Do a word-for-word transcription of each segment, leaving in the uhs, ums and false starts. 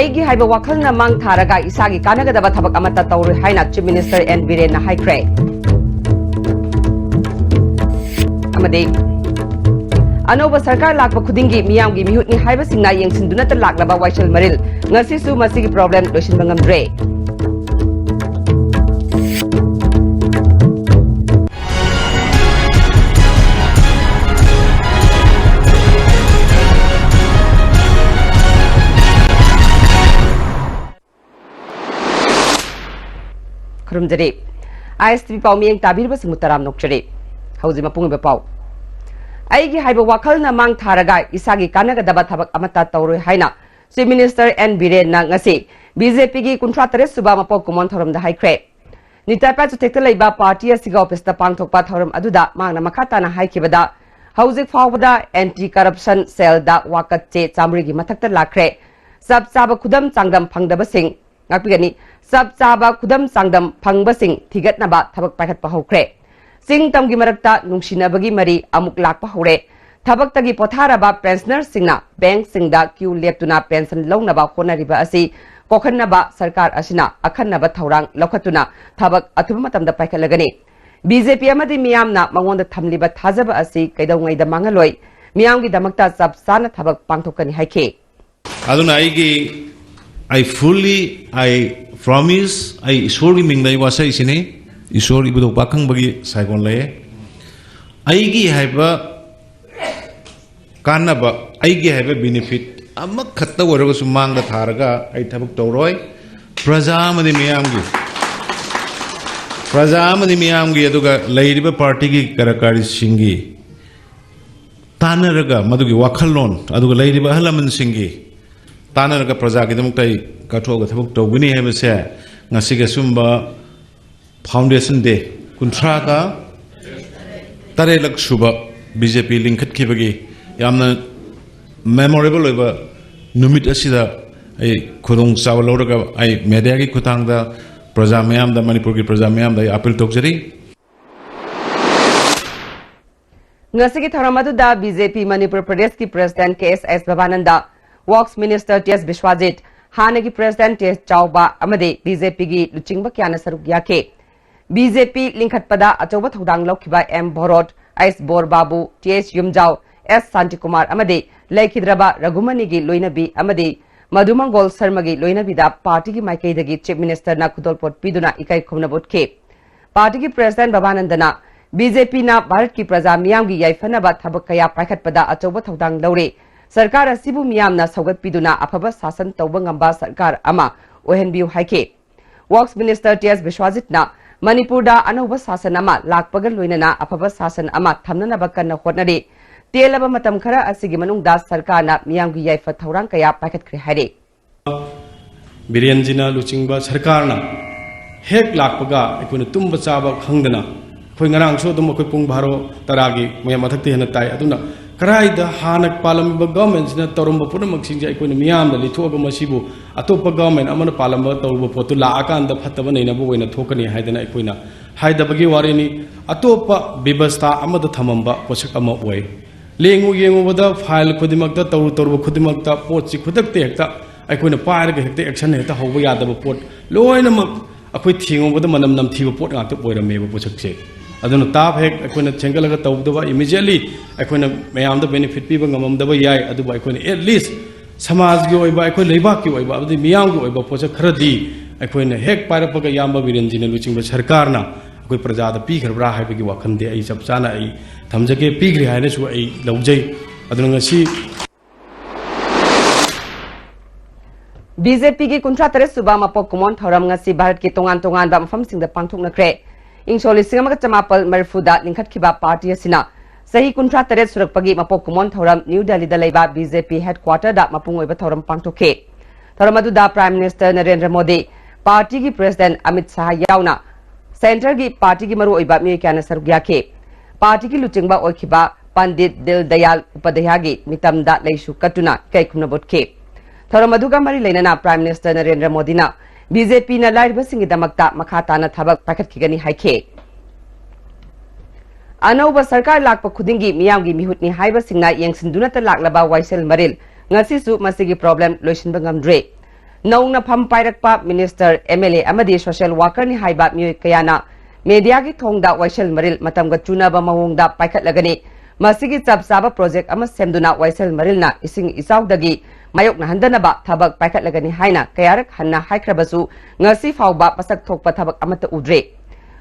ꯑꯩꯒꯤ ꯍꯥꯏꯕ ꯋꯥꯈꯜꯅ ꯃꯥꯡ ꯊꯥꯔꯒ ꯏꯁꯥꯒꯤ ꯀꯥꯟꯅꯒꯗꯕ ꯊꯕꯛ ꯑꯃꯠꯇ ꯇꯧꯔꯣꯏ ꯍꯥꯏꯅ Chief Minister N ꯕꯤꯔꯦꯟꯅ ꯍꯥꯏꯈ꯭ꯔꯦ꯫ ꯑꯃꯗꯤ ꯑꯅꯧꯕ ꯁꯔꯀꯥꯔ ꯂꯥꯛꯄ ꯈꯨꯗꯤꯡꯒꯤ ꯃꯤꯌꯥꯝꯒꯤ ꯃꯤꯍꯨꯠꯅꯤ ꯍꯥꯏꯕꯁꯤꯡꯅ ꯌꯦꯡꯁꯤꯟꯗꯨꯅꯇ ꯂꯥꯛꯂꯕ ꯋꯥꯏꯁꯦꯜ ꯃꯔꯤꯜ ꯉꯁꯤꯁꯨ ꯃꯁꯤꯒꯤ problem ꯂꯣꯏꯁꯤꯟꯕ ꯉꯝꯗ꯭ꯔꯦ꯫ ꯈꯨꯔꯨꯝꯖꯔꯤ꯫ ISTV ꯄꯥꯎ ꯃꯤꯠꯌꯦꯡ ꯇꯥꯕꯤꯔꯤꯕꯁꯤꯡꯕꯨ ꯇꯔꯥꯝꯅ ꯑꯣꯛꯆꯔꯤ꯫ ꯍꯧꯖꯤꯛ ꯃꯄꯨꯡ ꯑꯣꯏꯕ ꯄꯥꯎ꯫ ꯑꯩꯒꯤ ꯍꯥꯏꯕ ꯋꯥꯈꯜꯅ ꯃꯥꯡ ꯊꯥꯔꯒ ꯏꯁꯥꯒꯤ ꯀꯥꯟꯅꯒꯗꯕ ꯊꯕꯛ ꯑꯃꯠꯇ ꯇꯧꯔꯣꯏ ꯍꯥꯏꯅ Chief Minister N ꯕꯤꯔꯦꯟꯅ ꯉꯁꯤ BJPꯒꯤ ꯀꯨꯟꯊ꯭ꯔꯥ ꯇꯔꯦꯠ ꯁꯨꯕ ꯃꯄꯣꯛ ꯀꯨꯝꯑꯣꯟ ꯊꯧꯔꯝꯗ ꯍꯥꯏꯈ꯭ꯔꯦ꯫ ꯅꯤꯇꯥꯄꯥ ꯆꯨꯊꯦꯛꯇ ꯂꯩꯕ party ꯑꯁꯤꯒꯤ officeꯇ ꯄꯥꯡꯊꯣꯛꯄ ꯊꯧꯔꯝ ꯑꯗꯨꯗ ꯃꯍꯥꯛꯅ ꯃꯈꯥ ꯇꯥꯅ ꯍꯥꯏꯈꯤꯕꯗ, ꯍꯧꯖꯤꯛ ꯐꯥꯎꯕꯗ anti corruption cellꯗ ꯋꯥꯀꯠ ꯆꯦ ꯆꯥꯃꯔꯤꯒꯤ ꯃꯊꯛꯇ ꯂꯥꯛꯈ꯭ꯔꯦ꯫ ꯆꯞ ꯆꯥꯕ ꯈꯨꯗꯝ ꯆꯥꯡꯗꯝ ꯐꯪꯗꯕꯁꯤꯡ ꯉꯥꯛꯄꯤꯒꯅꯤ꯫ ꯆꯞ ꯆꯥꯕ ꯈꯨꯗꯝ ꯆꯥꯡꯗꯝ ꯐꯪꯕꯁꯤꯡ ꯊꯤꯒꯠꯅꯕ ꯊꯕꯛ ꯄꯥꯏꯈꯠꯄ ꯍꯧꯈ꯭ꯔꯦ꯫ ꯆꯤꯡ ꯇꯝꯒꯤ ꯃꯔꯛꯇ ꯅꯨꯡꯁꯤꯅꯕꯒꯤ ꯃꯔꯤ ꯑꯃꯨꯛ ꯂꯥꯛꯄ ꯍꯧꯔꯦ꯫ ꯊꯕꯛꯇꯒꯤ ꯄꯣꯊꯥꯔꯕ pensionerꯁꯤꯡꯅ bankꯁꯤꯡꯗ queue ꯂꯦꯞꯇꯨꯅ pension ꯂꯧꯅꯕ ꯍꯣꯠꯅꯔꯤꯕ ꯑꯁꯤ ꯀꯣꯛꯍꯟꯅꯕ ꯁꯔꯀꯥꯔ ꯑꯁꯤꯅ ꯑꯈꯟꯅꯕ ꯊꯧꯔꯥꯡ ꯂꯧꯈꯠꯇꯨꯅ ꯊꯕꯛ ꯑꯊꯨꯕ ꯃꯇꯝꯗ ꯄꯥꯏꯈꯠꯂꯒꯅꯤ꯫ BJP ꯑꯃꯗꯤ ꯃꯤꯌꯥꯝꯅ ꯃꯉꯣꯟꯗ ꯊꯝꯂꯤꯕ ꯊꯥꯖꯕ ꯑꯁꯤ ꯀꯩꯗꯧꯉꯩꯗ ꯃꯥꯡꯍꯜꯂꯣꯏ꯫ ꯃꯤꯌꯥꯝꯒꯤꯗꯃꯛꯇ ꯆꯞ ꯆꯥꯅ ꯊꯕꯛ ꯄꯥꯡꯊꯣꯛꯀꯅꯤ ꯍꯥꯏꯈꯤ꯫ ꯑꯗꯨꯅ ꯑꯩꯒꯤ, I fully, I promise, ꯑꯩ ꯏꯁꯣꯔꯒꯤ ꯃꯤꯡꯗ ꯑꯩ ꯋꯥꯁꯛꯏꯁꯤꯅꯤ꯫ ꯏꯁꯣꯔ ꯏꯕꯨꯙꯧ ꯄꯥꯈꯪꯕꯒꯤ ꯁꯥꯏꯒꯣꯟ ꯂꯩꯌꯦ꯫ ꯑꯩꯒꯤ ꯍꯥꯏꯕ ꯀꯥꯟꯅꯕ, ꯑꯩꯒꯤ ꯍꯥꯏꯕ benefit ꯑꯃꯈꯛꯇ ꯑꯣꯏꯔꯒꯁꯨ ꯃꯥꯡꯗ ꯊꯥꯔꯒ ꯑꯩ ꯊꯕꯛ ꯇꯧꯔꯣꯏ꯫ ꯄ꯭ꯔꯖꯥ ꯑꯃꯗꯤ ꯃꯤꯌꯥꯝꯒꯤ, ꯄ꯭ꯔꯖꯥ ꯑꯃꯗꯤ ꯃꯤꯌꯥꯝꯒꯤ, ꯑꯗꯨꯒ ꯂꯩꯔꯤꯕ partyꯒꯤ ꯀꯔꯀꯥꯔꯤꯁꯤꯡꯒꯤ ꯇꯥꯟꯅꯔꯒ, ꯃꯗꯨꯒꯤ ꯋꯥꯈꯜꯂꯣꯟ, ꯑꯗꯨꯒ ꯂꯩꯔꯤꯕ ꯑꯍꯜ ꯂꯃꯟꯁꯤꯡꯒꯤ ꯇꯥꯟꯅꯔꯒ ꯄ꯭ꯔꯖꯥꯒꯤꯗꯃꯛꯇ ꯑꯩ ꯀꯠꯊꯣꯛꯑꯒ ꯊꯕꯛ ꯇꯧꯒꯅꯤ ꯍꯥꯏꯕꯁꯦ ꯉꯁꯤꯒꯤ ꯑꯁꯨꯝꯕ Foundation Day ꯀꯨꯟꯊ꯭ꯔꯥꯒ ꯇꯔꯦꯠꯂꯛ ꯁꯨꯕ BJP ꯂꯤꯡꯈꯠꯈꯤꯕꯒꯤ ꯌꯥꯝꯅ memorable ꯑꯣꯏꯕ ꯅꯨꯃꯤꯠ ꯑꯁꯤꯗ ꯑꯩ ꯈꯨꯗꯣꯡꯆꯥꯕ ꯂꯧꯔꯒ ꯑꯩ mediaꯒꯤ ꯈꯨꯠꯊꯥꯡꯗ ꯄ꯭ꯔꯖꯥ ꯃꯌꯥꯝꯗ, ꯃꯅꯤꯄꯨꯔꯒꯤ ꯄ꯭ꯔꯖꯥ ꯃꯌꯥꯝꯗ ꯑꯩ appeal ꯇꯧꯖꯔꯤ꯫ ꯉꯁꯤꯒꯤ ꯊꯧꯔꯝ ꯑꯗꯨꯗ BJP ꯃꯅꯤꯄꯨꯔ ꯄ꯭ꯔꯗꯦꯁꯀꯤ President ꯀꯦ ꯑꯦꯁ ꯑꯦꯁ ꯚꯕꯥꯅꯟꯗ, Works Minister ꯇꯤ ꯑꯦꯁ ꯕꯤꯁ꯭ꯋꯥꯖꯤꯠ, ꯍꯥꯟꯅꯒꯤ ꯄ꯭ꯔꯦꯁꯤꯗꯦꯟꯠ ꯇꯦꯖ ꯆꯥꯎꯕ ꯑꯃꯗꯤ ꯕꯤ ꯖꯦ ꯄꯤꯒꯤ ꯂꯨꯆꯤꯡꯕ ꯀꯌꯥꯅ ꯁꯔꯨꯛ ꯌꯥꯈꯤ꯫ ꯕꯤ ꯖꯦ ꯄꯤ ꯂꯤꯡꯈꯠꯄꯗ ꯑꯆꯧꯕ ꯊꯧꯗꯥꯡ ꯂꯧꯈꯤꯕ ꯑꯦꯝ ꯚꯣꯔꯣꯠ, ꯑꯩꯆ ꯕꯣꯔ ꯕꯥꯕꯨ, ꯇꯤ ꯑꯩꯆ ꯌꯨꯝꯖꯥꯎ, ꯑꯦꯁ ꯁꯥꯟꯇꯤꯀꯨꯃꯥꯔ ꯑꯃꯗꯤ ꯂꯩꯈꯤꯗ꯭ꯔꯕ ꯔꯘꯨꯃꯅꯤꯒꯤ ꯂꯣꯏꯅꯕꯤ ꯑꯃꯗꯤ ꯃꯙꯨꯃꯪꯒꯣꯜ ꯁꯔꯃꯒꯤ ꯂꯣꯏꯅꯕꯤꯗ ꯄꯥꯔꯇꯤꯒꯤ ꯃꯥꯏꯀꯩꯗꯒꯤ ꯆꯤꯐ ꯃꯤꯅꯤꯁꯇꯔꯅ ꯈꯨꯗꯣꯜꯄꯣꯠ ꯄꯤꯗꯨꯅ ꯏꯀꯥꯏ ꯈꯨꯝꯅꯕ ꯎꯠꯈꯤ꯫ ꯄꯥꯔꯇꯤꯒꯤ ꯄ꯭ꯔꯦꯁꯤꯗꯦꯟꯠ ꯕꯕꯥꯅꯟꯗꯅ ꯕꯤ ꯖꯦ ꯄꯤꯅ ꯚꯥꯔꯠꯀꯤ ꯄ꯭ꯔꯖꯥ ꯃꯤꯌꯥꯝꯒꯤ ꯌꯥꯏꯐꯅꯕ ꯊꯕꯛ ꯀꯌꯥ ꯄꯥꯏꯈꯠꯄꯗ ꯑꯆꯧꯕ ꯊꯧꯗꯥꯡ ꯂꯧꯔꯤ꯫ ꯁꯔꯀꯥꯔ ꯑꯁꯤꯕꯨ ꯃꯤꯌꯥꯝꯅ ꯁꯧꯒꯠꯄꯤꯗꯨꯅ ꯑꯐꯕ ꯁꯥꯁꯟ ꯇꯧꯕ ꯉꯝꯕ ꯁꯔꯀꯥꯔ ꯑꯃ ꯑꯣꯏꯍꯟꯕꯤꯌꯨ ꯍꯥꯏꯈꯤ꯫ ꯋꯔꯛꯁ ꯃꯤꯅꯤꯁꯇꯔ ꯇꯤ ꯑꯦꯁ ꯕꯤꯁ꯭ꯋꯥꯖꯤꯠꯅ ꯃꯅꯤꯄꯨꯔꯗ ꯑꯅꯧꯕ ꯁꯥꯁꯟ ꯑꯃ ꯂꯥꯛꯄꯒ ꯂꯣꯏꯅꯅ ꯑꯐꯕ ꯁꯥꯁꯟ ꯑꯃ ꯊꯝꯅꯅꯕ ꯀꯟꯅ ꯍꯣꯠꯅꯔꯤ꯫ ꯇꯦꯜꯂꯕ ꯃꯇꯝ ꯈꯔ ꯑꯁꯤꯒꯤ ꯃꯅꯨꯡꯗ ꯁꯔꯀꯥꯔꯅ ꯃꯤꯌꯥꯝꯒꯤ ꯌꯥꯏꯐ ꯊꯧꯔꯥꯡ ꯀꯌꯥ ꯄꯥꯏꯈꯠꯈ꯭ꯔꯦ ꯍꯥꯏꯔꯤ꯫ ꯕꯤꯔꯦꯟꯖꯤꯅ ꯂꯨꯆꯤꯡꯕ ꯁꯔꯀꯥꯔꯅ ꯍꯦꯛ ꯂꯥꯛꯄꯒ ꯑꯩꯈꯣꯏꯅ ꯇꯨꯝꯕ ꯆꯥꯕ ꯈꯪꯗꯅ, ꯑꯩꯈꯣꯏ ꯉꯔꯥꯡꯁꯨ ꯑꯗꯨꯝ ꯑꯩꯈꯣꯏ ꯄꯨꯡ ꯕꯥꯔꯣ ꯇꯔꯥꯒꯤ ꯃꯌꯥꯝ ꯃꯊꯛꯇ ꯍꯦꯟꯅ ꯇꯥꯏ꯫ ꯑꯗꯨꯅ ꯀꯗꯥꯏꯗ ꯍꯥꯟꯅ ꯄꯥꯜꯂꯝꯃꯤꯕ ꯒꯚꯔꯟꯃꯦꯟꯠꯁꯤꯅ ꯇꯧꯔꯝꯕ ꯄꯨꯝꯅꯃꯛꯁꯤꯡꯁꯦ ꯑꯩꯈꯣꯏꯅ ꯃꯤꯌꯥꯝꯗ ꯂꯤꯊꯣꯛꯑꯒ ꯃꯁꯤꯕꯨ ꯑꯇꯣꯞꯄ ꯒꯚꯔꯟꯃꯦꯟꯠ ꯑꯃꯅ ꯄꯥꯜꯂꯝꯕ ꯇꯧꯔꯨꯕ ꯄꯣꯠꯇꯨ ꯂꯥꯛꯑꯀꯥꯟꯗ ꯐꯠꯇꯕ ꯅꯩꯅꯕ ꯑꯣꯏꯅ ꯊꯣꯛꯀꯅꯤ ꯍꯥꯏꯗꯅ ꯑꯩꯈꯣꯏꯅ ꯍꯥꯏꯗꯕꯒꯤ ꯋꯥꯔꯤꯅꯤ꯫ ꯑꯇꯣꯞꯄ ꯕꯤꯕꯁꯊꯥ ꯑꯃꯗ ꯊꯝꯃꯝꯕ ꯄꯣꯠꯁꯛ ꯑꯃ ꯑꯣꯏ꯫ ꯂꯦꯡꯉꯨ ꯌꯦꯡꯉꯨꯕꯗ ꯐꯥꯏꯜ ꯈꯨꯗꯤꯡꯃꯛꯇ, ꯇꯧꯔꯨ ꯇꯧꯔꯨꯕ ꯈꯨꯗꯤꯡꯃꯛꯇ ꯄꯣꯠꯁꯤ ꯈꯨꯗꯛꯇ ꯍꯦꯛꯇ ꯑꯩꯈꯣꯏꯅ ꯄꯥꯏꯔꯒ ꯍꯦꯛꯇ ꯑꯦꯛꯁꯟ ꯍꯦꯛꯇ ꯍꯧꯕ ꯌꯥꯗꯕ ꯄꯣꯠ, ꯂꯣꯏꯅꯃꯛ ꯑꯩꯈꯣꯏ ꯊꯦꯡꯉꯨꯕꯗ ꯃꯅꯝ ꯅꯝꯊꯤꯕ ꯄꯣꯠ ꯉꯥꯛꯇ ꯑꯣꯏꯔꯝꯃꯦꯕ ꯄꯣꯠꯁꯛꯁꯦ꯫ ꯑꯗꯨꯅ ꯇꯥꯞ ꯍꯦꯛ ꯑꯩꯈꯣꯏꯅ ꯁꯦꯝꯒꯠꯂꯒ ꯇꯧꯗꯕ, ꯏꯃꯤꯗꯤꯌꯦꯠꯂꯤ ꯑꯩꯈꯣꯏꯅ ꯃꯌꯥꯝꯗ ꯕꯦꯅꯤꯐꯤꯠ ꯄꯤꯕ ꯉꯝꯃꯝꯗꯕ ꯌꯥꯏ, ꯑꯗꯨꯕꯨ ꯑꯩꯈꯣꯏꯅ ꯑꯦꯠ ꯂꯤꯁ ꯁꯃꯥꯖꯒꯤ ꯑꯣꯏꯕ, ꯑꯩꯈꯣꯏ ꯂꯩꯕꯥꯛꯀꯤ ꯑꯣꯏꯕ ꯑꯃꯗꯤ ꯃꯤꯌꯥꯝꯒꯤ ꯑꯣꯏꯕ ꯄꯣꯠꯁꯛ ꯈꯔꯗꯤ ꯑꯩꯈꯣꯏꯅ ꯍꯦꯛ ꯄꯥꯏꯔꯛꯄꯒ ꯏꯌꯥꯝꯕ ꯕꯤꯔꯦꯟꯖꯤꯅ ꯂꯨꯆꯤꯡꯕ ꯁꯔꯀꯥꯔꯅ ꯑꯩꯈꯣꯏ ꯄ꯭ꯔꯖꯥꯗ ꯄꯤꯈ꯭ꯔꯕ꯭ꯔꯥ ꯍꯥꯏꯕꯒꯤ ꯋꯥꯈꯜꯗꯤ ꯑꯩ ꯆꯞ ꯆꯥꯅ ꯑꯩ ꯊꯝꯖꯒꯦ, ꯄꯤꯈ꯭ꯔꯦ ꯍꯥꯏꯅꯁꯨ ꯑꯩ ꯂꯧꯖꯩ꯫ ꯑꯗꯨꯅ ꯉꯁꯤ ꯕꯤ ꯖꯦ ꯄꯤꯒꯤ ꯀꯨꯟꯊ꯭ꯔꯥ ꯇꯔꯦꯠ ꯁꯨꯕ ꯃꯄꯣꯛ ꯀꯨꯝꯑꯣꯟ ꯊꯧꯔꯝ ꯉꯁꯤ ꯚꯥꯔꯠꯀꯤ ꯇꯣꯉꯥꯟ ꯇꯣꯉꯥꯟꯕ ꯃꯐꯝꯁꯤꯡꯗ ꯄꯥꯡꯊꯣꯛꯅꯈ꯭ꯔꯦ꯫ ꯏꯪ ꯁꯣꯛ ꯂꯤꯁꯤꯡ ꯑꯃꯒ ꯆꯃꯥꯄꯜ ꯃꯔꯤꯐꯨꯗ ꯂꯤꯡꯈꯠꯈꯤꯕ ꯄꯥꯔꯇꯤ ꯑꯁꯤꯅ ꯆꯍꯤ ꯀꯨꯟꯊ꯭ꯔꯥ ꯇꯔꯦꯠ ꯁꯨꯔꯛꯄꯒꯤ ꯃꯄꯣꯛ ꯀꯨꯝꯑꯣꯟ ꯊꯧꯔꯝ ꯅ꯭ꯌꯨ ꯗꯦꯜꯂꯤꯗ ꯂꯩꯕ ꯕꯤ ꯖꯦ ꯄꯤ ꯍꯦꯗꯀ꯭ꯋꯥꯇꯔꯗ ꯃꯄꯨꯡ ꯑꯣꯏꯕ ꯊꯧꯔꯝ ꯄꯥꯡꯊꯣꯛꯈꯤ꯫ ꯊꯧꯔꯝ ꯑꯗꯨꯗ ꯄ꯭ꯔꯥꯏꯝ ꯃꯤꯅꯤꯁꯇꯔ ꯅꯔꯦꯟꯗ꯭ꯔ ꯃꯣꯗꯤ, ꯄꯥꯔꯇꯤꯒꯤ ꯄ꯭ꯔꯦꯁꯤꯗꯦꯟꯠ ꯑꯃꯤꯠ ꯁꯥꯍ ꯌꯥꯎꯅ ꯁꯦꯟꯇꯔꯒꯤ ꯄꯥꯔꯇꯤꯒꯤ ꯃꯔꯨꯑꯣꯏꯕ ꯃꯤꯑꯣꯏ ꯀꯌꯥꯅ ꯁꯔꯨꯛ ꯌꯥꯈꯤ꯫ ꯄꯥꯔꯇꯤꯒꯤ ꯂꯨꯆꯤꯡꯕ ꯑꯣꯏꯈꯤꯕ ꯄꯟꯗꯤꯠ ꯗꯤꯜ ꯗꯌꯥꯜ ꯎꯄꯥꯙ꯭ꯌꯥꯒꯤ ꯃꯤꯇꯝꯗ ꯂꯩꯁꯨ ꯀꯠꯇꯨꯅ ꯏꯀꯥꯏ ꯈꯨꯝꯅꯕ ꯎꯠꯈꯤ꯫ ꯊꯧꯔꯝ ꯑꯗꯨꯒ ꯃꯔꯤ ꯂꯩꯅꯅ ꯄ꯭ꯔꯥꯏꯝ ꯃꯤꯅꯤꯁꯇꯔ ꯅꯔꯦꯟꯗ꯭ꯔ ꯃꯣꯗꯤꯅ ꯕꯤ ꯖꯦ ꯄꯤꯅ ꯂꯥꯏꯔꯕꯁꯤꯡꯒꯤꯗꯃꯛꯇ ꯃꯈꯥ ꯇꯥꯅ ꯊꯕꯛ ꯄꯥꯏꯈꯠꯈꯤꯒꯅꯤ ꯍꯥꯏꯈꯤ꯫ ꯑꯅꯧꯕ ꯁꯔꯀꯥꯔ ꯂꯥꯛꯄ ꯈꯨꯗꯤꯡꯒꯤ ꯃꯤꯌꯥꯝꯒꯤ ꯃꯤꯍꯨꯠꯅꯤ ꯍꯥꯏꯕꯁꯤꯡꯅ ꯌꯦꯡꯁꯤꯟꯗꯨꯅꯇ ꯂꯥꯛꯂꯕ ꯋꯥꯏꯁꯦꯜ ꯃꯔꯤꯜ ꯉꯁꯤꯁꯨ ꯃꯁꯤꯒꯤ ꯄ꯭ꯔꯣꯕ꯭ꯂꯦꯝ ꯂꯣꯏꯁꯤꯟꯕ ꯉꯝꯗ꯭ꯔꯤ꯫ ꯅꯧꯅ ꯐꯝ ꯄꯥꯏꯔꯛꯄ ꯃꯤꯅꯤꯁꯇꯔ, ꯑꯦꯝ ꯑꯦꯜ ꯑꯦ ꯑꯃꯗꯤ ꯁꯣꯁꯤꯌꯦꯜ ꯋꯥꯔꯀꯔꯅꯤ ꯍꯥꯏꯕ ꯃꯤꯑꯣꯏ ꯀꯌꯥꯅ ꯃꯦꯗꯤꯌꯥꯒꯤ ꯊꯣꯡꯗ ꯋꯥꯏꯁꯦꯜ ꯃꯔꯤꯜ ꯃꯇꯝꯒ ꯆꯨꯅꯕ ꯃꯑꯣꯡꯗ ꯄꯥꯏꯈꯠꯂꯒꯅꯤ꯫ ꯃꯁꯤꯒꯤ ꯆꯞ ꯆꯥꯕ ꯄ꯭ꯔꯣꯖꯦꯛ ꯑꯃ ꯁꯦꯝꯗꯨꯅ ꯋꯥꯏꯁꯦꯜ ꯃꯔꯤꯜꯅ ꯏꯁꯤꯡ ꯏꯆꯥꯎꯗꯒꯤ ꯃꯥꯌꯣꯛꯅꯍꯟꯗꯅꯕ ꯊꯕꯛ ꯄꯥꯏꯈꯠꯂꯒꯅꯤ ꯍꯥꯏꯅ ꯀꯌꯥꯔꯛ ꯍꯟꯅ ꯍꯥꯏꯈ꯭ꯔꯕꯁꯨ ꯉꯁꯤ ꯐꯥꯎꯕ ꯃꯁꯛ ꯊꯣꯛꯄ ꯊꯕꯛ ꯑꯃꯠꯇ ꯎꯗ꯭ꯔꯤ꯫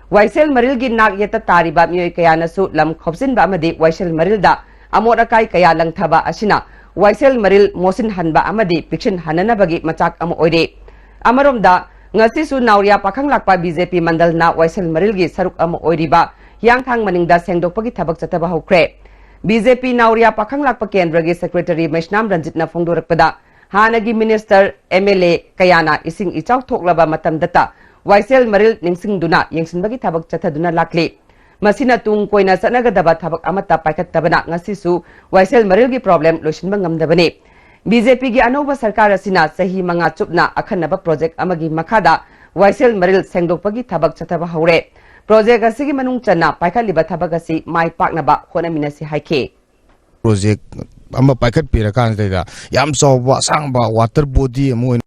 ꯋꯥꯏꯁꯦꯜ ꯃꯔꯤꯜꯒꯤ ꯅꯥꯛ ꯌꯦꯠꯇ ꯇꯥꯔꯤꯕ ꯃꯤꯑꯣꯏ ꯀꯌꯥꯅꯁꯨ ꯂꯝ ꯈꯣꯞꯆꯤꯟꯕ ꯑꯃꯗꯤ ꯋꯥꯏꯁꯦꯜ ꯃꯔꯤꯜꯗ ꯑꯃꯣꯠ ꯑꯀꯥꯏ ꯀꯌꯥ ꯂꯪꯊꯕ ꯑꯁꯤꯅ ꯋꯥꯏꯁꯦꯜ ꯃꯔꯤꯜ ꯃꯣꯠꯁꯤꯟꯍꯟꯕ ꯑꯃꯗꯤ ꯄꯤꯛꯁꯤꯟꯍꯟꯅꯅꯕꯒꯤ ꯃꯆꯥꯛ ꯑꯃ ꯑꯣꯏꯔꯤ꯫ ꯑꯃꯔꯣꯝꯗ, ꯉꯁꯤꯁꯨ ꯅꯥꯎꯔꯤꯌꯥ ꯄꯥꯈꯪ ꯂꯥꯛꯄ ꯕꯤ ꯖꯦ ꯄꯤ ꯃꯟꯗꯜꯅ ꯋꯥꯏꯁꯦꯜ ꯃꯔꯤꯜꯒꯤ ꯁꯔꯨꯛ ꯑꯃ ꯑꯣꯏꯔꯤꯕ ꯍꯤꯌꯥꯡꯊꯥꯡ ꯃꯅꯤꯡꯗ ꯁꯦꯡꯗꯣꯛꯄꯒꯤ ꯊꯕꯛ ꯆꯠꯊꯕ ꯍꯧꯈ꯭ꯔꯦ꯫ ꯕꯤ ꯖꯦ ꯄꯤ ꯅꯥꯎꯔꯤꯌꯥ ꯄꯥꯈꯪ ꯂꯥꯛꯄ ꯀꯦꯟꯗ꯭ꯔꯒꯤ ꯁꯦꯀ꯭ꯔꯦꯇꯔꯤ ꯃꯩꯁꯅꯥꯝ ꯔꯟꯖꯤꯠꯅ ꯐꯣꯡꯗꯣꯔꯛꯄꯗ, ꯍꯥꯟꯅꯒꯤ ꯃꯤꯅꯤꯁꯇꯔ, ꯑꯦꯝ ꯑꯦꯜ ꯑꯦ ꯀꯌꯥꯅ ꯏꯁꯤꯡ ꯏꯆꯥꯎ ꯊꯣꯛꯂꯕ ꯃꯇꯝꯗꯇ ꯋꯥꯏꯁꯦꯜ ꯃꯔꯤꯜ ꯅꯤꯡꯁꯤꯡꯗꯨꯅ ꯌꯦꯡꯁꯤꯟꯕꯒꯤ ꯊꯕꯛ ꯆꯠꯊꯗꯨꯅ ꯂꯥꯛꯂꯤ꯫ ꯃꯁꯤꯅ ꯇꯨꯡ ꯀꯣꯏꯅ ꯆꯠꯅꯒꯗꯕ ꯊꯕꯛ ꯑꯃꯠꯇ ꯄꯥꯏꯈꯠꯇꯕꯅ ꯉꯁꯤꯁꯨ ꯋꯥꯏꯁꯦꯜ ꯃꯔꯤꯜꯒꯤ ꯄ꯭ꯔꯣꯕ꯭ꯂꯦꯝ ꯂꯣꯏꯁꯤꯟꯕ ꯉꯝꯗꯕꯅꯤ꯫ ꯕꯤ ꯖꯦ ꯄꯤꯒꯤ ꯑꯅꯧꯕ ꯁꯔꯀꯥꯔ ꯑꯁꯤꯅ ꯆꯍꯤ ꯃꯉꯥ ꯆꯨꯞꯅ ꯑꯈꯟꯅꯕ ꯄ꯭ꯔꯣꯖꯦꯛ ꯑꯃꯒꯤ ꯃꯈꯥꯗ ꯋꯥꯏꯁꯦꯜ ꯃꯔꯤꯜ ꯁꯦꯡꯗꯣꯛꯄꯒꯤ ꯊꯕꯛ ꯆꯠꯊꯕ ꯍꯧꯔꯦ꯫ ꯄ꯭ꯔꯣꯖꯦꯛ ꯑꯁꯤꯒꯤ ꯃꯅꯨꯡ ꯆꯟꯅ ꯄꯥꯏꯈꯠꯂꯤꯕ ꯊꯕꯛ ꯑꯁꯤ ꯃꯥꯏ ꯄꯥꯛꯅꯕ ꯍꯣꯠꯅꯃꯤꯟꯅꯁꯤ ꯍꯥꯏꯈꯤ꯫ ꯄ꯭ꯔꯣꯖꯦꯛ ꯑꯃ ꯄꯥꯏꯈꯠꯄꯤꯔꯀꯥꯟꯁꯤꯗꯩꯗ ꯌꯥꯝ ꯆꯥꯎꯕ ꯑꯁꯥꯡꯕ ꯋꯥꯇꯔ ꯕꯣꯗꯤ ꯑꯃ ꯑꯣꯏꯅ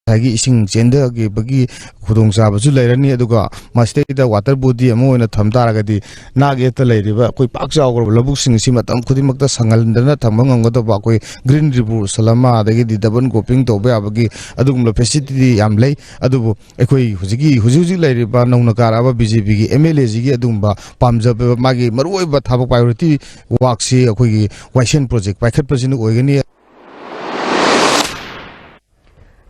ꯉꯁꯥꯏꯒꯤ ꯏꯁꯤꯡ ꯆꯦꯟꯊꯈꯤꯕꯒꯤ ꯈꯨꯗꯣꯡꯆꯥꯕꯁꯨ ꯂꯩꯔꯅꯤ, ꯑꯗꯨꯒ ꯃꯁꯤꯗꯩꯗ ꯋꯥꯇꯔ ꯕꯣꯗꯤ ꯑꯃ ꯑꯣꯏꯅ ꯊꯝ ꯇꯥꯔꯒꯗꯤ ꯅꯥꯛ ꯌꯦꯠꯇ ꯂꯩꯔꯤꯕ ꯑꯩꯈꯣꯏ ꯄꯥꯛ ꯆꯥꯎꯈ꯭ꯔꯕ ꯂꯧꯕꯨꯛꯁꯤꯡ ꯑꯁꯤ ꯃꯇꯝ ꯈꯨꯗꯤꯡꯃꯛꯇ ꯁꯪꯍꯟꯗꯅ ꯊꯝꯕ ꯉꯝꯒꯗꯕ, ꯑꯩꯈꯣꯏ ꯒ꯭ꯔꯤꯟ ꯔꯤꯕꯨꯁ ꯑꯃ, ꯑꯗꯒꯤꯗꯤ ꯗꯕꯜ ꯀ꯭ꯔꯣꯞꯄꯤꯡ ꯇꯧꯕ ꯌꯥꯕꯒꯤ ꯑꯗꯨꯒꯨꯝꯕ ꯐꯦꯁꯤꯂꯤꯇꯤ ꯌꯥꯝ ꯂꯩ꯫ ꯑꯗꯨꯕꯨ ꯑꯩꯈꯣꯏ ꯍꯧꯖꯤꯛꯀꯤ, ꯍꯧꯖꯤꯛ ꯍꯧꯖꯤꯛ ꯂꯩꯔꯤꯕ ꯅꯧꯅ ꯀꯥꯔꯛꯑꯕ ꯕꯤ ꯖꯦ ꯄꯤꯒꯤ ꯑꯦꯝ ꯑꯦꯜ ꯑꯦꯁꯤꯒꯤ ꯑꯗꯨꯒꯨꯝꯕ ꯄꯥꯝꯖꯕ, ꯃꯥꯒꯤ ꯃꯔꯨꯑꯣꯏꯕ ꯊꯕꯛ ꯄ꯭ꯔꯥꯏꯌꯣꯔꯤꯇꯤ ꯋꯥꯛꯁꯤ ꯑꯩꯈꯣꯏꯒꯤ ꯋꯥꯏꯁꯦꯟ ꯄ꯭ꯔꯣꯖꯦꯛ ꯄꯥꯏꯈꯠꯄꯁꯤꯅ ꯑꯣꯏꯒꯅꯤ꯫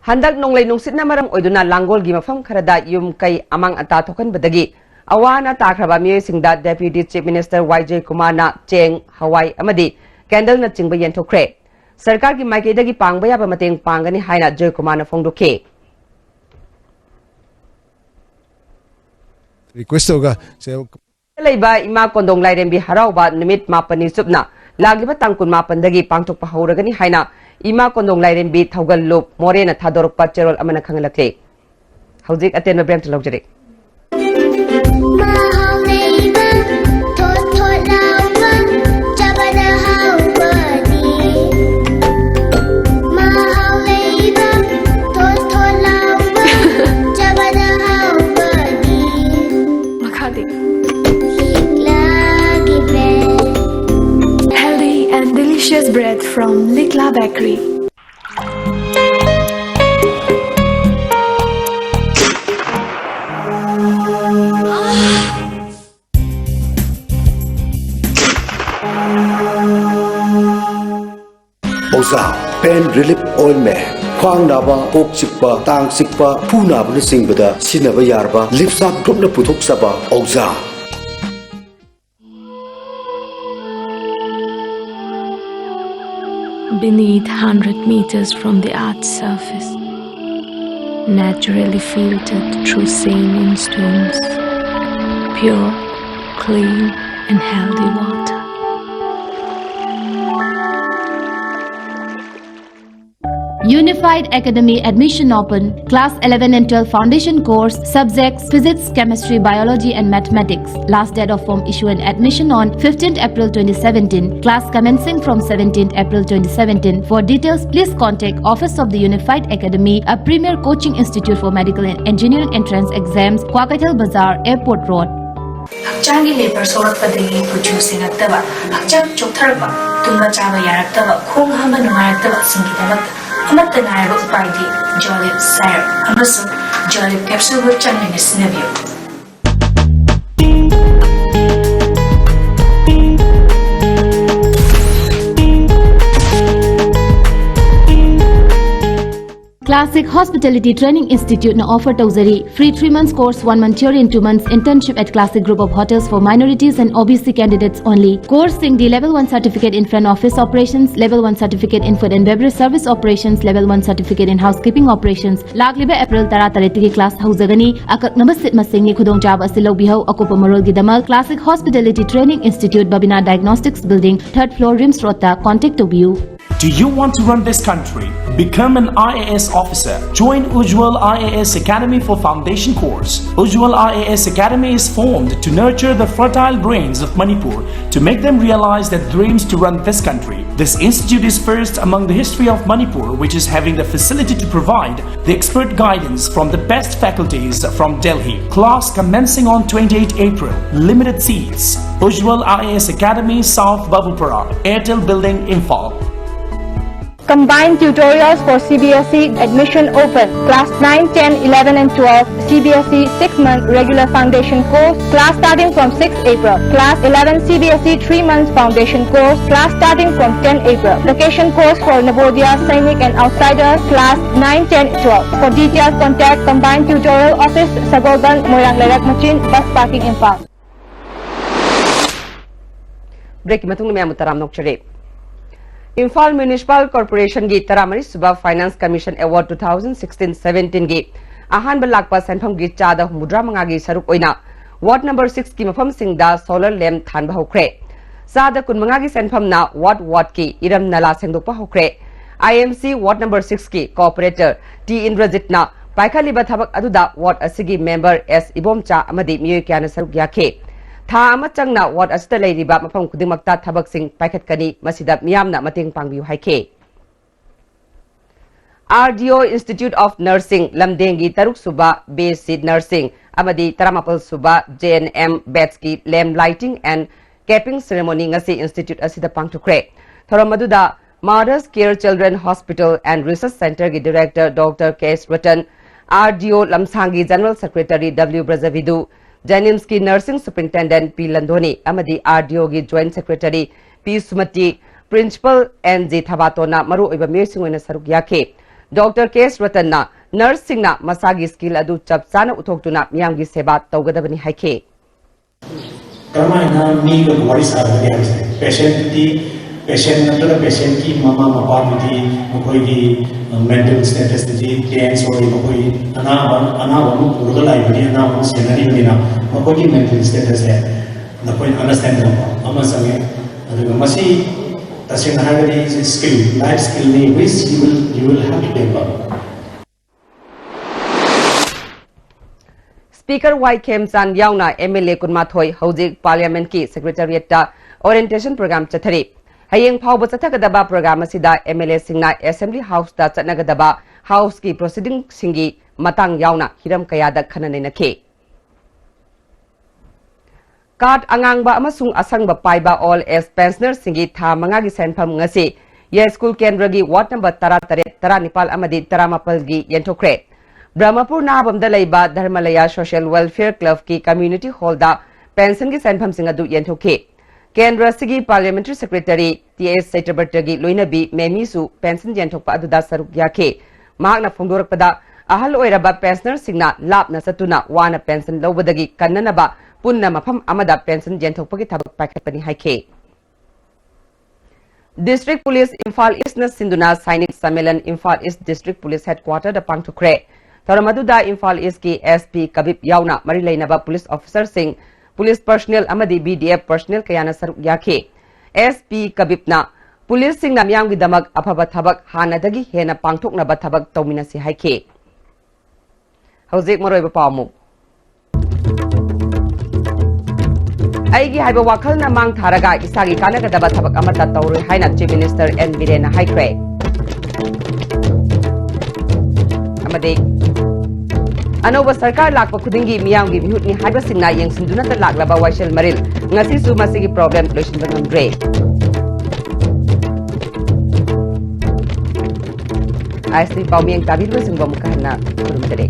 ꯍꯟꯗꯛ ꯅꯣꯡꯂꯩ ꯅꯨꯡꯁꯤꯠꯅ ꯃꯔꯝ ꯑꯣꯏꯗꯨꯅ ꯂꯥꯡꯒꯣꯜꯒꯤ ꯃꯐꯝ ꯈꯔꯗ ꯌꯨꯝ ꯀꯩ ꯑꯃꯥꯡ ꯑꯇꯥ ꯊꯣꯛꯍꯟꯕꯗꯒꯤ ꯑꯋꯥ ꯑꯅꯥ ꯇꯥꯈ꯭ꯔꯕ ꯃꯤꯑꯣꯏꯁꯤꯡꯗ Deputy Chief Minister ꯋꯥꯏ ꯖꯣꯏꯀꯨꯃꯥꯔꯅ ꯆꯦꯡ, ꯍꯋꯥꯏ ꯑꯃꯗꯤ ꯀꯦꯟꯗꯜꯅꯆꯤꯡꯕ ꯌꯦꯟꯊꯣꯛꯈ꯭ꯔꯦ꯫ ꯁꯔꯀꯥꯔꯒꯤ ꯃꯥꯏꯀꯩꯗꯒꯤ ꯄꯥꯡꯕ ꯌꯥꯕ ꯃꯇꯦꯡ ꯄꯥꯡꯒꯅꯤ ꯍꯥꯏꯅ ꯖꯣꯏꯀꯨꯃꯥꯔꯅ ꯐꯣꯡꯗꯣꯛꯈꯤ꯫ ꯔꯤꯀ꯭ꯋꯦꯁ ꯇꯧꯔꯒ ꯁꯦ ꯂꯩꯕ ꯏꯃꯥ ꯀꯣꯟꯗꯣꯡ ꯂꯥꯏꯔꯦꯝꯕꯤ ꯍꯔꯥꯎꯕ ꯅꯨꯃꯤꯠ ꯃꯥꯄꯟꯅꯤ ꯆꯨꯞꯅ ꯂꯥꯛꯂꯤꯕ ꯇꯥꯡ ꯀꯨꯟꯃꯥꯄꯟꯗꯒꯤ ꯄꯥꯡꯊꯣꯛꯄ ꯍꯧꯔꯒꯅꯤ ꯍꯥꯏꯅ ꯏꯃꯥ ꯀꯣꯟꯗꯣꯡ ꯂꯥꯏꯔꯦꯝꯕꯤ ꯊꯧꯒꯜꯂꯨꯞ ꯃꯣꯔꯦꯅ ꯊꯥꯗꯣꯔꯛꯄ ꯆꯦꯔꯣꯜ ꯑꯃꯅ ꯈꯪꯍꯜꯂꯛꯂꯤ꯫ ꯍꯧꯖꯤꯛ ꯑꯇꯦꯟꯕ ꯕ꯭ꯔꯦꯛꯇ ꯂꯧꯖꯔꯤ꯫ ꯃꯍꯥꯎ ꯂꯩꯕ, ꯊꯣꯠ ꯊꯣꯠ ꯂꯥꯎꯕ, ꯆꯥꯕꯗ ꯍꯥꯎꯕꯅꯤ꯫ ꯃꯍꯥꯎ ꯂꯩꯕ, Bread from Likla Bakery. ꯑꯣꯖꯥ, Pain Relief Ointment꯫ ꯈ꯭ꯋꯥꯡ ꯅꯥꯕ, ꯀꯣꯛ ꯆꯤꯛꯄ, ꯇꯥꯡ ꯆꯤꯛꯄ, ꯈꯨ ꯅꯥꯕꯅꯆꯤꯡꯕꯗ ꯁꯤꯖꯤꯟꯅꯕ ꯌꯥꯔꯕ ꯂꯤꯞꯁꯥꯞ ꯒ꯭ꯔꯨꯞꯅ ꯄꯨꯊꯣꯛꯆꯕ ꯑꯣꯖꯥ꯫ Beneath, hundred meters from the earth's surface, naturally filtered through saline stones, pure, clean, and healthy water. Unified Academy admission open. Class eleven and twelve foundation course, subjects physics, chemistry, biology and mathematics. Last date of form issue and admission on fifteenth April twenty seventeen. Class commencing from seventeenth April twenty seventeen. For details, please contact Office of the Unified Academy, a premier coaching institute for medical and engineering entrance exams, Kwakeithel Bazar, Airport Road. ꯍꯛꯆꯥꯡꯒꯤ labour ꯁꯣꯛꯂꯛꯄꯗꯒꯤ ꯀꯨꯆꯨ ꯁꯦꯡꯉꯛꯇꯕ, ꯍꯛꯆꯥꯡ ꯆꯣꯛꯊꯔꯛꯄ, ꯇꯨꯝꯕ ꯆꯥꯕ ꯌꯥꯔꯛꯇꯕ, ꯈꯣꯡ ꯍꯥꯝꯕ ꯅꯨꯡꯉꯥꯏꯔꯛꯇꯕꯁꯤꯡꯒꯤꯗꯃꯛꯇ ꯑꯃꯠꯇ ꯉꯥꯏꯔꯕ ꯎꯄꯥꯏꯗꯤ ꯖꯣꯂꯤꯞ ꯁꯥꯏꯔꯞ ꯑꯃꯁꯨꯡ ꯖꯣꯂꯤꯞ ꯀꯦꯞꯁꯨꯜꯕꯨ ꯆꯥꯡ ꯅꯥꯏꯅ ꯁꯤꯖꯤꯟꯅꯕꯤꯌꯨ꯫ Classic Hospitality Training Institute ꯅ offer ꯇꯧꯖꯔꯤ free three months course, one month theory and two months internship at Classic Group of Hotels for minorities and O B C candidates only. Course ꯁꯤꯡꯗꯤ level one certificate in front office operations, level one certificate in food and beverage service operations, level one certificate in housekeeping operations꯫ ꯂꯥꯛꯂꯤꯕ April ꯇꯔꯥꯇꯔꯦꯠꯇꯒꯤ class ꯍꯧꯖꯒꯅꯤ꯫ ꯑꯀꯛꯅꯕ seat ꯃꯁꯤꯡꯅꯤ꯫ ꯈꯨꯗꯣꯡꯆꯥꯕ ꯑꯁꯤ ꯂꯧꯕꯤꯍꯧ꯫ ꯑꯀꯨꯞꯄ ꯃꯔꯣꯜꯒꯤꯗꯃꯛ Classic Hospitality Training Institute, Babina Diagnostics Building, third floor, RIMS Road ꯇ contact ꯇꯧꯕꯤꯌꯨ꯫ Do you want to run this country? Become an I A S officer. Join Ujjwal I A S Academy for foundation course. Ujjwal I A S Academy is formed to nurture the fertile brains of Manipur to make them realize their dreams to run this country. This institute is first among the history of Manipur, which is having the facility to provide the expert guidance from the best faculties from Delhi. Class commencing on twenty-eighth April. Limited seats. Ujjwal I A S Academy, South Babupara, Airtel Building, Imphal. Combined tutorials for C B S E admission open. Class nine, ten, eleven and twelve, C B S E six-month regular foundation course. Class starting from sixth April. Class eleven, C B S E three months foundation course. Class starting from tenth April. Location course for Navodaya, Sainik and outsiders. Class nine, ten, twelve. For details, contact Combined Tutorial Office, Sagolband, Moirang Leirak Machin, Bus Parking, Imphal. Break ꯃꯇꯨꯡꯗ ꯃꯌꯥꯝꯕꯨ ꯇꯔꯥꯝꯅ ꯑꯣꯛꯆꯔꯤ꯫ Imphal municipal ꯀꯣꯔꯄꯣꯔꯦꯁꯟꯒꯤ ꯇꯔꯥꯃꯔꯤ ꯁꯨꯕ Finance Commission Award two thousand sixteen seventeen ꯒꯤ ꯑꯍꯥꯟꯕ ꯂꯥꯛꯄ ꯁꯦꯟꯐꯝꯒꯤ ꯆꯥꯗ ꯍꯨꯝꯐꯨꯇꯔꯥ ꯃꯉꯥꯒꯤ ꯁꯔꯨꯛ ꯑꯣꯏꯅ Ward number six ꯀꯤ ꯃꯐꯝꯁꯤꯡꯗ solar lamp ꯊꯥꯟꯕ ꯍꯧꯈ꯭ꯔꯦ꯫ ꯆꯥꯗ ꯀꯨꯟꯃꯉꯥꯒꯤ ꯁꯦꯟꯐꯝꯅ ward ward ꯀꯤ ꯏꯔꯝ ꯅꯂꯥ ꯁꯦꯡꯗꯣꯛꯄ ꯍꯧꯈ꯭ꯔꯦ꯫ I M C Ward number six ꯀꯤ corporator T ꯏꯟꯗ꯭ꯔꯖꯤꯠꯅ ꯄꯥꯏꯈꯠꯂꯤꯕ ꯊꯕꯛ ꯑꯗꯨꯗ ward ꯑꯁꯤꯒꯤ member S ꯏꯕꯣꯝꯆꯥ ꯑꯃꯗꯤ ꯃꯤꯑꯣꯏ ꯀꯌꯥꯅ ꯁꯔꯨꯛ ꯌꯥꯈꯤ꯫ ꯊꯥ ꯑꯃ ꯆꯪꯅ ward ꯑꯁꯤꯗ ꯂꯩꯔꯤꯕ ꯃꯐꯝ ꯈꯨꯗꯤꯡꯃꯛꯇ ꯊꯕꯛꯁꯤꯡ ꯄꯥꯏꯈꯠꯀꯅꯤ, ꯃꯁꯤꯗ ꯃꯤꯌꯥꯝꯅ ꯃꯇꯦꯡ ꯄꯥꯡꯕꯤꯌꯨ ꯍꯥꯏꯈꯤ꯫ R D O Institute of Nursing ꯂꯝꯗꯦꯡꯒꯤ ꯇꯔꯨꯛ ꯁꯨꯕ B S C Nursing ꯑꯃꯗꯤ ꯇꯔꯥꯃꯥꯄꯜ ꯁꯨꯕ J N M batch ꯀꯤ lamp lighting and capping ceremony ꯉꯁꯤ institute ꯑꯁꯤꯗ ꯄꯥꯡꯊꯣꯛꯈ꯭ꯔꯦ꯫ ꯊꯧꯔꯝ ꯑꯗꯨꯗ Mother's Care Children Hospital and Research Center ꯒꯤ director Doctor K S Ratan, R D O ꯂꯝꯁꯥꯡꯒꯤ general secretary W Brajabidhu, JNIMS ꯀꯤ nursing superintendent P ꯂꯟꯗꯣꯅꯤ ꯑꯃꯗꯤ R D O ꯒꯤ joint secretary P ꯁꯨꯃꯇꯤ, principal N G ꯊꯕꯥꯇꯣꯟꯅ ꯃꯔꯨꯑꯣꯏꯕ ꯃꯤꯑꯣꯏꯁꯤꯡ ꯑꯣꯏꯅ ꯁꯔꯨꯛ ꯌꯥꯈꯤ꯫ Doctor K S Ratan ꯅ nurse ꯁꯤꯡꯅ ꯃꯁꯥꯒꯤ skill ꯑꯗꯨ ꯆꯞ ꯆꯥꯅ ꯎꯠꯊꯣꯛꯇꯨꯅ ꯃꯤꯌꯥꯝꯒꯤ ꯁꯦꯕꯥ ꯇꯧꯒꯗꯕꯅꯤ ꯍꯥꯏꯈꯤ꯫ ꯀꯔꯝꯍꯥꯏꯅ ꯃꯤꯒ ꯋꯥꯔꯤ ꯁꯥꯒꯗꯒꯦ ꯍꯥꯏꯕꯁꯦ, patient ꯇꯨꯗꯤ, patient ꯅꯠꯇ꯭ꯔꯒ patient ꯀꯤ ꯃꯃꯥ ꯃꯄꯥꯗꯨꯗꯤ ꯃꯈꯣꯏꯒꯤ mental status ꯇꯨꯗꯤ tense ꯑꯣꯏ, ꯃꯈꯣꯏ ꯑꯅꯥꯕ, ꯑꯅꯥꯕ ꯑꯃ ꯄꯨꯔꯒ ꯂꯥꯛꯏꯕꯅꯤ, ꯑꯅꯥꯕ ꯑꯃ ꯁꯦꯟꯅꯔꯤꯕꯅꯤꯅ ꯃꯈꯣꯏꯒꯤ mental status ꯁꯦ ꯅꯈꯣꯏꯅ understand ꯇꯧꯕ ꯑꯃ ꯆꯪꯉꯦ꯫ ꯑꯗꯨꯒ ꯃꯁꯤ ꯇꯁꯦꯡꯅ ꯍꯥꯏꯔꯒꯗꯤ it's a skill, life skillꯅꯤ, which you will, you will have to develop. Speaker ꯋꯥꯏ ꯈꯦꯝꯆꯥꯟ ꯌꯥꯎꯅ MLA ꯀꯨꯟꯃꯥꯊꯣꯏ ꯍꯧꯖꯤꯛ Parliamentꯀꯤ Secretariatꯇ orientation program ꯆꯠꯊꯔꯤ꯫ ꯍꯌꯦꯡ ꯐꯥꯎꯕ ꯆꯠꯊꯒꯗꯕ program ꯑꯁꯤꯗ MLAꯁꯤꯡꯅ Assembly Houseꯇ ꯆꯠꯅꯒꯗꯕ Houseꯀꯤ proceedingꯁꯤꯡꯒꯤ ꯃꯇꯥꯡ ꯌꯥꯎꯅ ꯍꯤꯔꯝ ꯀꯌꯥꯗ ꯈꯟꯅ ꯅꯩꯅꯈꯤ꯫ Card ꯑꯉꯥꯡꯕ ꯑꯃꯁꯨꯡ ꯑꯁꯪꯕ ꯄꯥꯏꯕ Old Age Pensionerꯁꯤꯡꯒꯤ ꯊꯥ ꯃꯉꯥꯒꯤ ꯁꯦꯟꯐꯝ ꯉꯁꯤ ꯌꯥꯏꯁ꯭ꯀꯨꯜ ꯀꯦꯟꯗ꯭ꯔꯒꯤ ward number ꯇꯔꯥꯇꯔꯦꯠ, ꯇꯔꯥꯅꯤꯄꯥꯜ ꯑꯃꯗꯤ ꯇꯔꯥꯃꯥꯄꯜꯒꯤ ꯌꯦꯟꯊꯣꯛꯈ꯭ꯔꯦ꯫ ꯕ꯭ꯔꯍꯃꯄꯨꯔ ꯅꯥꯕꯝꯗ ꯂꯩꯕ ꯙꯔꯃꯂꯌꯥ Social Welfare Clubꯀꯤ community hallꯗ pensionꯒꯤ ꯁꯦꯟꯐꯝꯁꯤꯡ ꯑꯗꯨ ꯌꯦꯟꯊꯣꯛꯈꯤ꯫ ꯀꯦꯟꯗ꯭ꯔ ꯑꯁꯤꯒꯤ Parliamentary Secretary ꯇꯤ ꯑꯦꯁ ꯆꯩꯇ꯭ꯔꯕꯔꯇꯒꯤ ꯂꯣꯏꯅꯕꯤ ꯃꯦꯃꯤꯁꯨ pension ꯌꯦꯟꯊꯣꯛꯄ ꯑꯗꯨꯗ ꯁꯔꯨꯛ ꯌꯥꯈꯤ꯫ ꯃꯍꯥꯛꯅ ꯐꯣꯡꯗꯣꯔꯛꯄꯗ, ꯑꯍꯜ ꯑꯣꯏꯔꯕ pensionerꯁꯤꯡꯅ ꯂꯥꯞꯅ ꯆꯠꯇꯨꯅ ꯋꯥꯅ pension ꯂꯧꯕꯗꯒꯤ ꯀꯟꯅꯅꯕ ꯄꯨꯟꯅ ꯃꯐꯝ ꯑꯃꯗ pension ꯌꯦꯟꯊꯣꯛꯄꯒꯤ ꯊꯕꯛ ꯄꯥꯏꯈꯠꯄꯅꯤ ꯍꯥꯏꯈꯤ꯫ District Police ꯏꯝꯐꯥꯜ Eastꯅ ꯁꯤꯟꯗꯨꯅ Sainik Sammelan Imphal East District Police Headquarterꯗ ꯄꯥꯡꯊꯣꯛꯈ꯭ꯔꯦ꯫ ꯊꯧꯔꯝ ꯑꯗꯨꯗ ꯏꯝꯐꯥꯜ Eastꯀꯤ SP ꯀꯕꯤꯞ ꯌꯥꯎꯅ ꯃꯔꯤ ꯂꯩꯅꯕ police officerꯁꯤꯡ, police personnel ꯑꯃꯗꯤ BDF personnel ꯀꯌꯥꯅ ꯁꯔꯨꯛ ꯌꯥꯈꯤ꯫ SP ꯀꯕꯤꯞꯅ policeꯁꯤꯡꯅ ꯃꯤꯌꯥꯝꯒꯤꯗꯃꯛ ꯑꯐꯕ ꯊꯕꯛ ꯍꯥꯟꯅꯗꯒꯤ ꯍꯦꯟꯅ ꯄꯥꯡꯊꯣꯛꯅꯕ ꯊꯕꯛ ꯇꯧꯃꯤꯟꯅꯁꯤ ꯍꯥꯏꯈꯤ꯫ ꯍꯧꯖꯤꯛ ꯃꯔꯨꯑꯣꯏꯕ ꯄꯥꯎ ꯑꯃꯨꯛ꯫ ꯑꯩꯒꯤ ꯍꯥꯏꯕ ꯋꯥꯈꯜꯅ ꯃꯥꯡ ꯊꯥꯔꯒ ꯏꯁꯥꯒꯤ ꯀꯥꯟꯅꯒꯗꯕ ꯊꯕꯛ ꯑꯃꯠꯇ ꯇꯧꯔꯣꯏ ꯍꯥꯏꯅ Chief Minister ꯑꯦꯟ ꯕꯤꯔꯦꯟꯅ ꯍꯥꯏꯈ꯭ꯔꯦ꯫ ꯑꯃꯗꯤ ꯑꯅꯧꯕ ꯁꯔꯀꯥꯔ ꯂꯥꯛꯄ ꯈꯨꯗꯤꯡꯒꯤ ꯃꯤꯌꯥꯝꯒꯤ ꯃꯤꯍꯨꯠꯅꯤ ꯍꯥꯏꯕꯁꯤꯡꯅ ꯌꯦꯡꯁꯤꯟꯗꯨꯅꯇ ꯂꯥꯛꯂꯕ ꯋꯥꯏꯁꯦꯜ ꯃꯔꯤꯜ ꯉꯁꯤꯁꯨ ꯃꯁꯤꯒꯤ problem ꯂꯣꯏꯁꯤꯟꯕ ꯉꯝꯗ꯭ꯔꯦ꯫ ꯑꯥꯏ ꯑꯦꯁ ꯇꯤ ꯄꯥꯎꯃꯤꯌꯦꯡ ꯇꯥꯕꯤꯔꯤꯕꯁꯤꯡꯕꯨ ꯑꯃꯨꯛꯀ ꯍꯟꯅ ꯈꯨꯔꯨꯝꯖꯔꯤ꯫